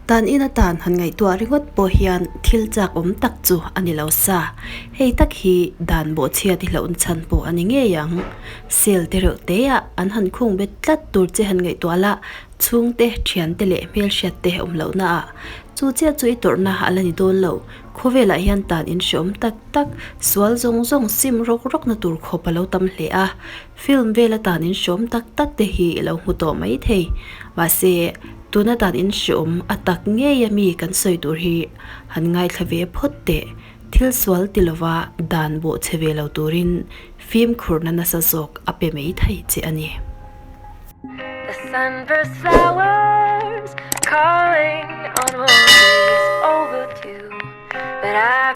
Tan in atan han ngaihtuah ringawt pawh hian thil chak awm tak chu a ni lo sa. Hei tak hi dan bawhchhiat i hlauhna chhan pawh a ni ngei ang. Cell te reuh te ah an han khung bet tlat tur che han ngaihtuah lah chhungte, thiante leh hmelhriat te awm lohna ah chu chiah chu i tawrhna a la ni dawn lo. Khawvelah hian tan in hreawm tak tak, sual zawng zawng sim rawk rawkna tur khawp a lo tam hle a. Film vel atan in hreawm tak tak te hi i lo hmu tawh mai thei. Mahse, tuna dan in hreawm a tak ngei a mi kan sawi tur hi han ngaithla ve phawt teh. Thil sual ti lova dan bawh che ve lo turin fimkhurna nasa zawk a pe mai thei che a ni. The sunburst flowers calling on roses overdue But I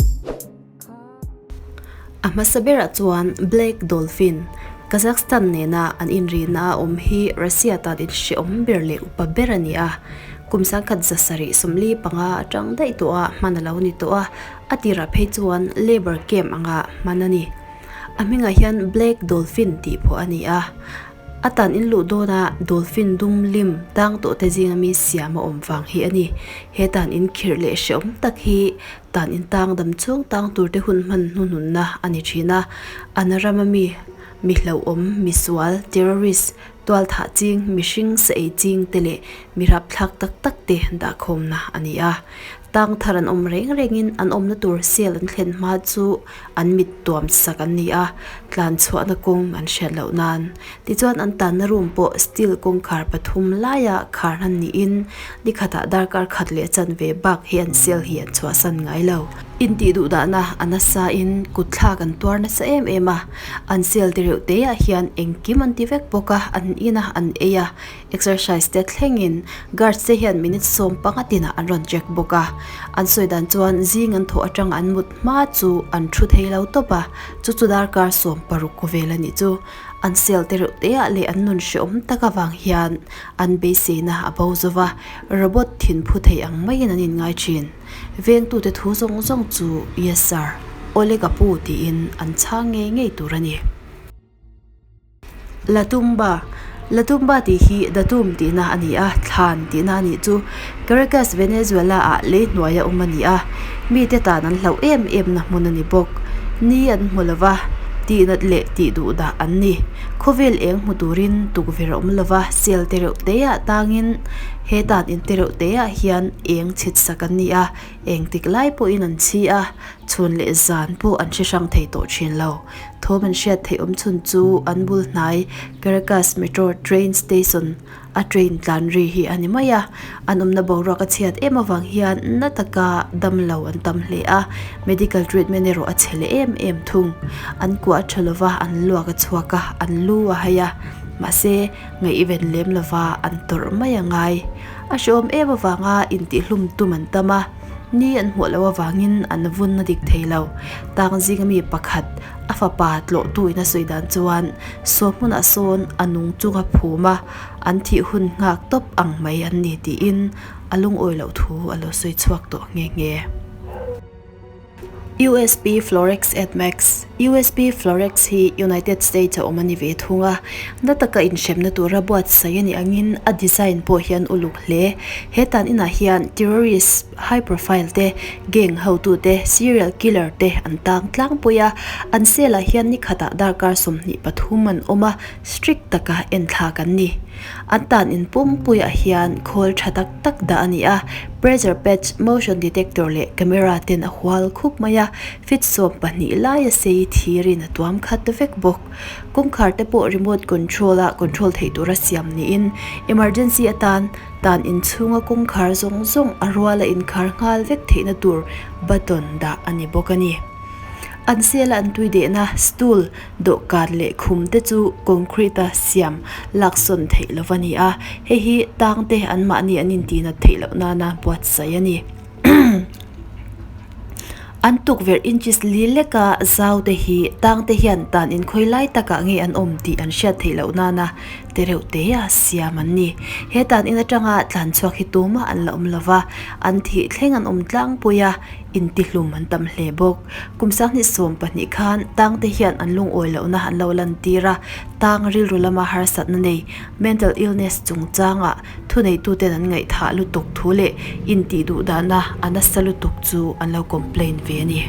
A hmasa berah chuan Black Dolphin, Kazakhstan nena an inrihna a awm hi Russia tan inhreawm ber leh upa ber a ni a. Kum 1775 atang daih tawha hman a lo ni tawh a, a tirah phei chuan labour camp anga hman a ni. A hmingah hian Black Dolphin tih pawh a ni a. A tan in luh dawna dolphin dum lim tang tawh te zinga mi siam a awm vang hi a ni. He tan in khirh leh hreawm tak hi tan in tang dam chhung tang tur te hun hman hnuhnunna a ni thin a. An rama mi, mi hlauhawm, mi sual, terrorist, tualthah ching, mihring sa ei ching te leh mi rapthlak tak tak te dahkhawmna a ni a. Tang thar an awm reng rengin an awmna tur cell an thlen hma chu an mit tuam sak an ni a, tlan chhuahna kawng an hriat loh nan. Tichuan an tanna room pawh steel kawngkhar pathum laia khar hnan niin nikhatah darkar khat leh chanve bak hi an cell hi an chhuahsan ngai lo. Intih duh dahna a nasa in kutthlak an tuar nasa em em a, an cell te reuh te ah hian engkim an ti vek bawk a, an in a, an ei a, Exercise te thlengin guards te hian minute 15 tinah an rawn check bawk a. An sawi dan chuan zing an thawh atang an mut hma chu an thu thei lo tawp a, chu chu darkar 16 kaw vel a nih chu. An cell te reuh te ah leh an nun hreawm tak avang hian an beiseina a bo zo va, robot thin phu thei ang maiin an inngai thin. Vengtute thu zawng zawng chu Yes sir, Awle ka pu tiin an chhang ngei ngei tur a ni. La Tumba, La Tumba tih hi The Tomb tihna a ni a, thlan tihna a nih chu Caracas, Venezuela ah lei hnuaia awm a ni a, mite tan an hlauh em em na hmun a ni bawk. Ni an hmu lova, tihnat leh tih duh dah an ni. Khawvel eng hmu turin tukverh a awm lova, cell te reuh te ah tangin he tan in te reuh te ah hian eng chhit sak an ni a, engtik lai pawhin an chhi a, chhun leh zan pawh an hre hrang thei tawh thin lo. Thawm an hriat theih awm chhun chu an bul hnai Caracas Metro Train Station a train tlan ri hi a ni mai a, an awmna boruak a chhiat em avang hian na taka damlo an tam hle a, medical treatment erawh a chhe leh em em thung. An kuah a tha lova, an luak a chhuak a, an lu a hai a, mahse ngaihven lem lova an tawrh mai a ngai. A hrehawm em avanga intihhlum tum an tam a. Ni an hmuh loh avangin an vun a dik thei lo. Tang zinga mi pakhat, a fapa tlawhtu in a sawi dan chuan saw hmunah sawn a nung chunga phum a, an thih hun nghak tawp ang mai an ni tiin a lungawi loh thu a lo sawi chhuak tawh nghe nghe. USB Florex at Max, USB Florex hi United States a awm a ni ve thung a, na taka inhremna tura buatsaih a nih angin a design pawh hian uluk hle. He tan inah hian terrorist high profile te, gang hotute, serial killer te an tang tlangpui a, an cell ah hian ni khatah darkar 23 an awm a, strict taka enthlak an ni. An tan in pumpuiah hian khawl tha tak tak dah a ni a, pressure patch, motion detector leh camera ten a hual khup mai a, feet 12 laia sei thirin a tuam khat vek bawk. Kawngkhar te pawh remote control a control theih tura siam niin emergency atan tan inchhunga kawngkhar zawng zawng a ruala inkhar nghal vek theihna tur button dah a ni bawk a ni. An sela an tui dehna stool Dawhkan leh khum te chu concrete a siam laksawn theih lo a ni a, hei hi tang te anmahni an intihnat theih loh nana buatsaih a ni. An tukverh inches li leka zau te hi tang te hian tan inkhawi lai takah nge an awm tih an hriat theih loh nana. te reuh te a siam an ni. He tan in atanga tlan chhuak hi tumah an la awm lova, an thih thleng an awm tlangpui a, intihlum an tam hle bawk. Kum sanghnih 12 khan tang te hian an lungawi lohna an lo lantir a, tang rilru lama harsatna nei mental illness chungchanga thuneituten an ngaihthah lutuk thu leh intih duh dahna a nasa lutuk chu an lo complain ve a ni.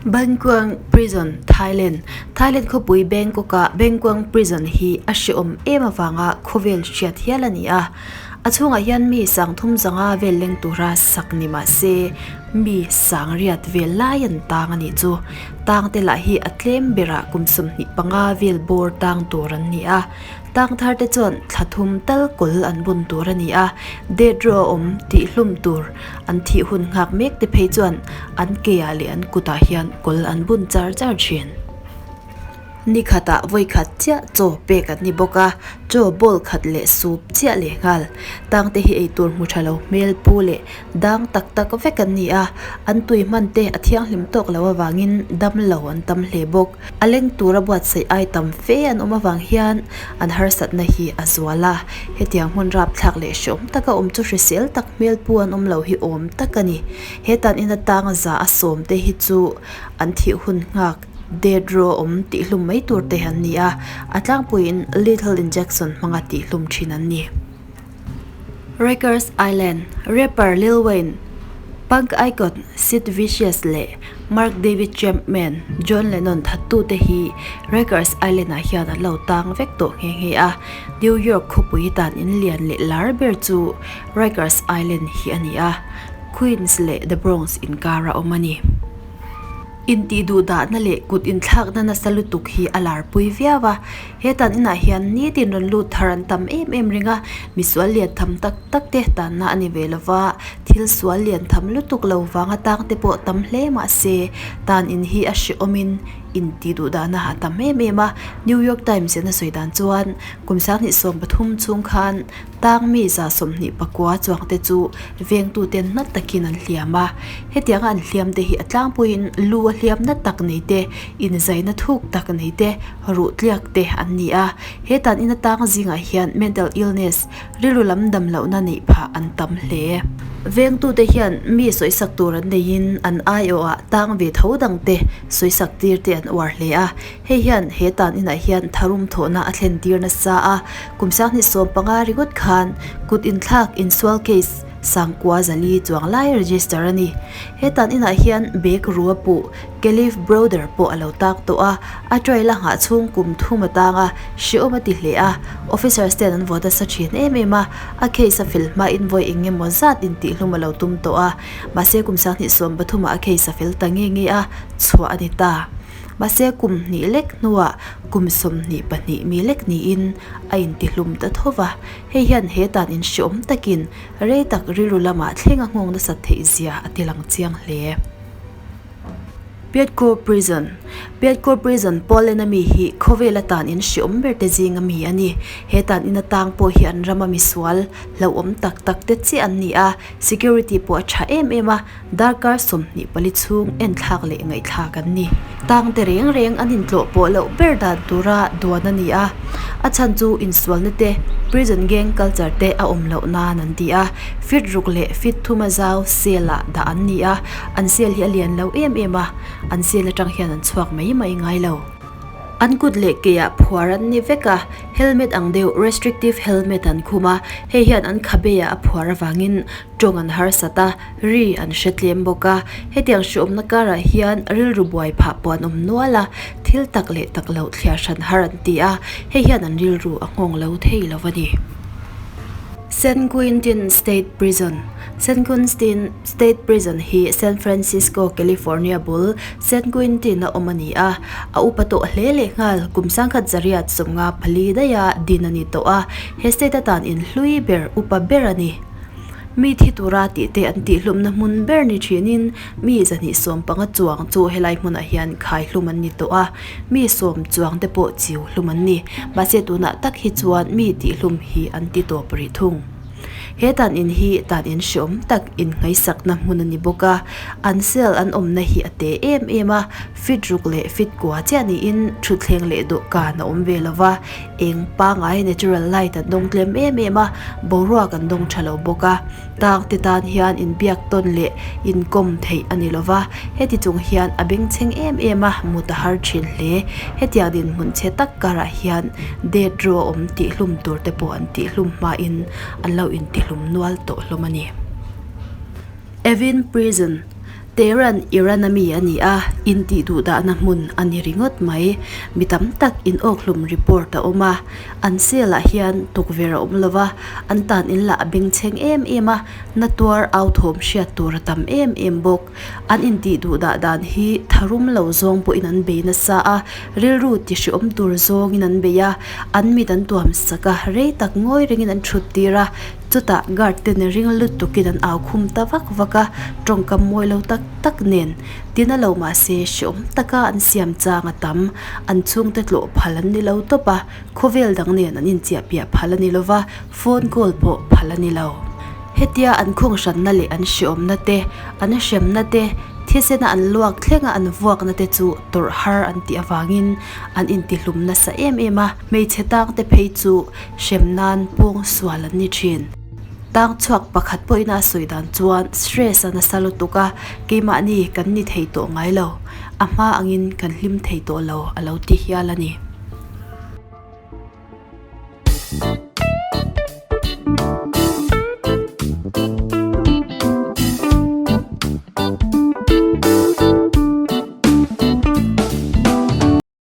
Bangkuang Prison, Thailand, Thailand khawpui Bangkok-a Bangkuang Prison hi a hrehawm em avanga khawvel hriat hial a ni a. A chhungah hian mi sangthum zanga vel leng tura sak ni mah se mi sangriat vel lai an tang a nih chu. Tang te lah hi a tlem berah kum 25 vel bawr tang tur an ni a. Tang thar te chuan thla thum tal kawl an bun tur a ni a, death row a awm tih hlum tur an thih hun nghak mek te phei chuan an ke ah leh an kutah hian kawl an bun char char thin. Ni khatah vawi khat chiah chaw pek an ni bawk a, chaw bowl khat leh soup chiah leh nghal. Tang te hi eitur hmu tha lo hmel pu leh Dang tak tak vek an ni a, an tui hman te a thianghlim tawk lo avangin dam lo an tam hle bawk. A leng tura buatsaih ai tam fe an awm avang hian an harsatna hi a zual a, hetiang hmun rapthlak leh hreawm taka awm chu hrisel tak hmel pu an awm lo hi awm tak a ni. He tan in atanga za a sawm te hi chu an thih hun nghak death row awm tihhlum mai tur te an ni a, a tlangpuiin lethal injection hmanga tihhlum thin an ni. Rikers Island, Rapper Lil Wayne, Punk icon Sid Vicious leh Mark David Chapman, John Lennon thattute hi Rikers Island-ah hian an lo tang vek tawh nghe nghe a. New York khawpui tan in lian leh lar ber chu Rikers Island hi a ni a, Queens leh The Bronx inkara awm a ni. Intih duhdahna leh kut inthlakna nasa lutuk hi a larpui viau a, he tan inah hian nitin rawn lut thar an tam em em reng a, misual lian tham tak tak te tanna a ni ve lo va, thil sual lian tham lutuk lo vanga tang te pawh tam hle mah se tan in hi a hrehawmin intih duhdahna a tam em em a, New York Times in a sawi dan chuan kum 2013 chhung khan Tang mi 29 chuangte chu vengtuten na takin an hliam a. Hetianga an hliamte hi a tlangpuiin lu a hliamna tak nei te, inzaina thuk tak nei te, ruh tliak te an ni a. He tan ina tang zingah hian mental illness, rilru lam dam lohna neih phah an tam hle. Vengtute hian mi sawisak tur an neiin an aiawhah tang ve tho dangte sawisak tir te an uar hle a. Hei hian he tan inah hian tharum thawhna a thlen tir nasa a, kum 2015 ringawt khan kut inthlak insual case sangkua zali chuang lai register a ni. He tan inah hian bag ru a puh Calif Browder pawh a lo tak tawh a, a trial a nghah chhung kum thum a tang a, hrehawm a ti hle a, officers ten an vote nasa thin em em a, a case a fel hmain vawi eng emaw zat intihhlum a lo tum tawh a, mahse kum 2013 ah a case a fel ta nge nge a, chhuah a ni ta. Mahse kum hnih lek hnuah kum 22 mi lek niin a intihlum ta tho va, hei hian he tan inhreawm takin rei tak rilru lamah thleng a nghawng nasat theih zia a ti lang chiang hle. Pietko Prison Pietko Prison Poland a mi hi khawvela tan inhreawm ber te zinga mi a ni. He tan in atang pawh hi an rama misual hlauhawm tak tak te chiah an ni a, security pawh a tha em em a, Darkar 24 chhung enthlak leh ngaihthlak an ni. Tang te reng reng an intlawh pawh loh ber dan tura duan a ni a, a chhan chu insualna te, prison gang culture te a awm loh nan an ti a. Feet ruk leh feet thuma zau cell ah dah an ni a, an cell hi a lian lo em em a, an cell atang hian an chhuak mai mai ngai lo. An kut leh ke ah phuar an ni vek a, helmet ang deuh restrictive helmet an khum a, hei hian an khabe ah a phuar avangin tawng an harsat a, ri an hre tlem bawk a. Hetiang hreawmna karah hian rilru buai phah pawh an awm nual a, thil tak leh tak loh thliar hran har an ti a, hei hian an rilru a nghawng lo thei lo a ni. San Quentin State Prison San Quentin State Prison hi San Francisco, California bul San Quentin a awm a ni a, a upa tawh hle leh nghal kum 1954 daiha din a ni tawh a, he state atan inhlui ber upa ber a ni. Mi thi tura tih te an tihhlumna hmun ber ni thinin mi 215 chuang chu helai hmunah hian khai hlum an ni tawh a, mi sawm chuang te pawh chiu hlum an ni. Mahse tunah tak hi chuan mi tihhlum hi an ti tawp rih thung. He tan in hi tan in hreawm tak innghaisakna hmun a ni bawk a, an cell an awmna hi a te em em a, feet ruk leh feet kua chiah niin thutthleng leh dawhkan a awm ve lo va, eng pangai natural light an dawng tlem em em a, boruak an dawng tha lo bawk a, tang te tan hian inbiak tawn leh inkawm theih a ni lo va, heti chung hian a bengchheng em em a, mut a har thin hle. Hetiang dinhmun chhe tak karah hian death row a awm tihhlum tur te pawh an tihhlum hmain an lo intihlum nual tawh hlawm a ni. Evin Prison, Tehran, Iran a mi a ni a, intih duhdahna hmun a ni ringawt mai. Mi tam tak inawkhlum report a awm a, an cell ah hian tukverh a awm lo va, an tan in lah a bengchheng em em a, na tuar au thawm hriat tur a tam em em bawk. An intih duhdah dan hi tharum lo zawng pawhin an bei nasa a, rilru ti hreawm tur zawngin an bei a, an mit an tuam sak a, rei tak ngawi rengin an thut tir a, Chutah guard ten ring lutukin an au khum ta vak vak a, tawngkam mawi lo tak tak nen tin a lo mahse hreawm taka an siam chang a tam. An chhungte tlawh phal an ni lo tawp a, khawvel dang nen an inchiah piah phal a ni lo va, phone call pawh phal a ni lo. Hetia an khunghranna leh an hreawmna te, an hremna te, thisena an luak thlenga an vuakna te chu tawrh har an tih avangin an intihlum nasa em em a, hmeichhe tangte phei chu Hrem nan pawng sual an ni thin. Tang chhuak pakhat pawhin a sawi dan chuan stress a nasa lutuk a, keimahni kan ni thei tawh ngai lo. A hma angin kan hlim thei tawh lo a lo ti hial a ni.